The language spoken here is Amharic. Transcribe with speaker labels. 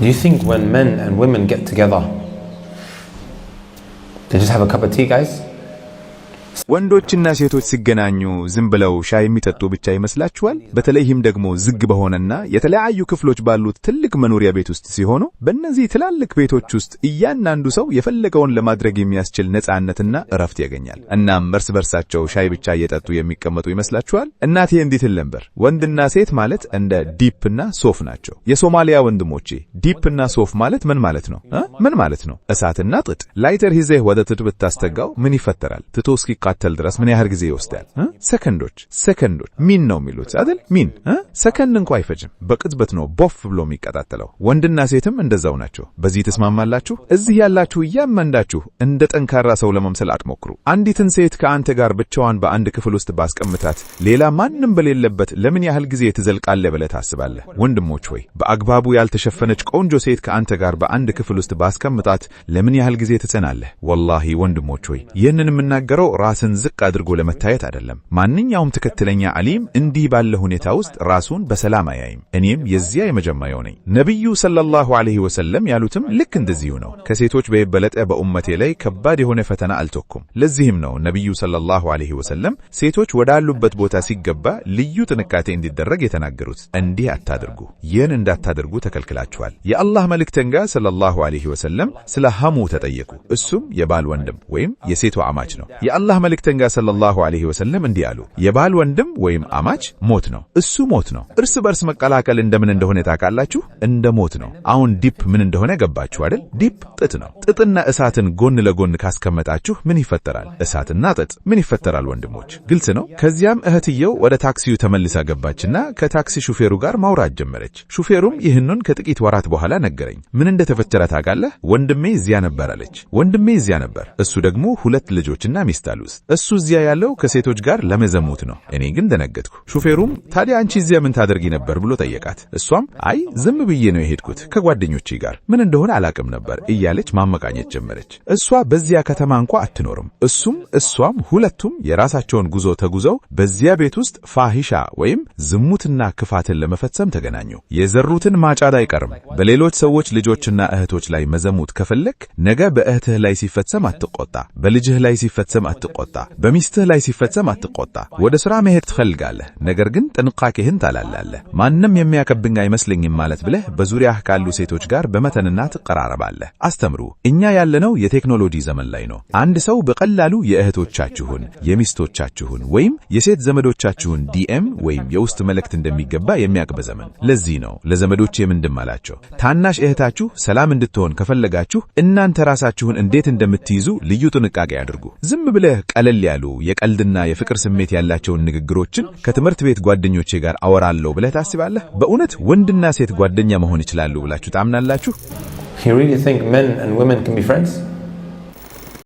Speaker 1: Do you think when men and women get together, they just have a cup of tea, guys?
Speaker 2: ወንዶችና ሴቶች ሲገናኙ ዝም ብለው ሻይ የሚጠጡ ብቻ ይመስላችኋል? በተለይም ደግሞ ዝግ በሆነና የተለያዩ ክፍሎች ባሉት ትልቅ መኖሪያ ቤት ውስጥ ሲሆኑ፣ በእነዚህ ትላልቅ ቤቶች ውስጥ እያንዳንዱ ሰው የፈለገውን ለማድረግ የሚያስችል ነጻነትና እረፍት ያገኛል። እናም እርስ በርሳቸው ሻይ ብቻ እየጠጡ የሚቀመጡ ይመስላችኋል? እናቴ እንዲህ ትል ነበር፣ ወንድና ሴት ማለት እንደ ዲፕና ሶፍ ናቸው። የሶማሊያ ወንድሞቼ፣ ዲፕና ሶፍ ማለት ምን ማለት ነው? ምን ማለት ነው? እሳትና ጥጥ። ላይተር ይዘህ ወደ ጥጥ ብታስጠጋው ምን ይፈጠራል? ጥጡ እስኪቃጠል ድረስ ምን ያህል ጊዜ ይወስዳል? ሰከንዶች፣ ሰከንዶች። Min ነው የሚሉት አይደል? Min ሰከንድ እንኳ አይፈጅም። በቅጽበት ነው ቦፍ ብሎ የሚቀጣጠለው። ወንድና ሴትም እንደዛው ናቸው። በዚህ ትስማማላችሁ? እዚህ ያላችሁ እያንዳንዳችሁ እንደ ጠንካራ ሰው ለመምሰል አትሞክሩ። አንዲትን ሴት ከአንተ ጋር ብቻዋን በአንድ ክፍል ውስጥ ባስቀምጣት ሌላ ማንም በሌለበት ለምን ያህል ጊዜ ትዘልቃለህ ብለህ ታስባለህ? ወንድሞች ሆይ፣ በአግባቡ ያልተሸፈነች ቆንጆ ሴት ከአንተ ጋር በአንድ ክፍል ውስጥ ባስቀምጣት ለምን ያህል ጊዜ ትጸናለህ? ወላሂ ወንድሞች ሆይ፣ ይህንን የምናገረው ራስን ዝቅ አድርጎ ለመታየት አይደለም። ማንኛውም ትክክለኛ ዓሊም እንዲህ ባለ ሁኔታ ውስጥ ራሱን በሰላም አያይም። እኔም የዚያ የመጀመሪያው ነኝ። ነቢዩ ሰለላሁ ዐለይሂ ወሰለም ያሉትም ልክ እንደዚሁ ነው። ከሴቶች በበለጠ በኡመቴ ላይ ከባድ የሆነ ፈተና አልተውኩም። ለዚህም ነው ነቢዩ ሰለላሁ ዐለይሂ ወሰለም ሴቶች ወዳሉበት ቦታ ሲገባ ልዩ ጥንቃቄ እንዲደረግ የተናገሩት። እንዲህ አታድርጉ፣ ይህን እንዳታደርጉ ተከልክላችኋል። የአላህ መልእክተኛ ሰለላሁ ዐለይሂ ወሰለም ስለ ሐሙ ተጠየቁ። እሱም የባል ወንድም ወይም የሴቷ አማች ነው። የአላህ መልእክተኛ ሰለላሁ ዐለይሂ ወሰለም እንዲህ አሉ፣ የባል ወንድም ወይም አማች ሞት ነው። እሱ ሞት ነው። እርስ በርስ መቀላቀል እንደምን እንደሆነ ታውቃላችሁ? እንደ ሞት ነው። አሁን ዲፕ ምን እንደሆነ ገባችሁ አይደል? ዲፕ ጥጥ ነው። ጥጥና እሳትን ጎን ለጎን ካስቀመጣችሁ ምን ይፈጠራል? እሳትና ጥጥ። ምን ይፈጠራል ወንድሞች? ግልጽ ነው። ከዚያም እህትየው ወደ ታክሲው ተመልሳ ገባችና ከታክሲ ሹፌሩ ጋር ማውራት ጀመረች። ሹፌሩም ይህንን ከጥቂት ወራት በኋላ ነገረኝ። ምን እንደተፈጠረ ታውቃለህ? ወንድሜ እዚያ ነበር አለች። ወንድሜ እዚያ ነበር። እሱ ደግሞ ሁለት ልጆችና ሚስት አሉት። እሱ እዚያ ያለው ከሴቶች ጋር ለመዘሙት ነው። እኔ ግን ደነገጥኩ። ሹፌሩም ታዲያ አንቺ እዚያ ምን ታደርጊ ነበር ብሎ ጠየቃት። እሷም አይ፣ ዝም ብዬ ነው የሄድኩት ከጓደኞቼ ጋር፣ ምን እንደሆነ አላቅም ነበር እያለች ማመካኘት ጀመረች። እሷ በዚያ ከተማ እንኳ አትኖርም። እሱም እሷም ሁለቱም የራሳቸውን ጉዞ ተጉዘው በዚያ ቤት ውስጥ ፋሂሻ ወይም ዝሙትና ክፋትን ለመፈጸም ተገናኙ። የዘሩትን ማጨድ አይቀርም። በሌሎች ሰዎች ልጆችና እህቶች ላይ መዘሙት ከፈለክ ነገ በእህትህ ላይ ሲፈጸም አትቆጣ፣ በልጅህ ላይ ሲፈጸም አትቆጣ፣ በሚስትህ ላይ ሲፈጸም አትቆጣ። ወደ ሥራ መሄድ ትፈልጋለህ፣ ነገር ግን ጥንቃቄህን ታላላለህ። ማንም የሚያውቅብኝ አይመስለኝም ማለት ብለህ በዙሪያህ ካሉ ሴቶች ጋር በመተንና ትቀራረባለህ። አስተምሩ። እኛ ያለነው የቴክኖሎጂ ዘመን ላይ ነው። አንድ ሰው በቀላሉ የእህቶቻችሁን፣ የሚስቶቻችሁን ወይም የሴት ዘመዶቻችሁን DM ወይም የውስጥ መልእክት እንደሚገባ የሚያውቅበት ዘመን። ለዚህ ነው ለዘመዶቼ ምንድም አላቸው፣ ታናሽ እህታችሁ ሰላም እንድትሆን ከፈለጋችሁ እናንተ ራሳችሁን እንዴት እንደምትይዙ ልዩ ጥንቃቄ አድርጉ። ዝም ብለህ ቀለል ያሉ የቀልድና የፍቅር ስሜት ያላቸውን ንግግሮችን ከትምህርት ቤት ጓደኞቼ ጋር አወራለሁ ብለህ ታስባለህ? በእውነት ወንድና ሴት ጓደኛ መሆን ይችላሉ ብላችሁ ታምናላችሁ?
Speaker 1: You really think men and women can be friends?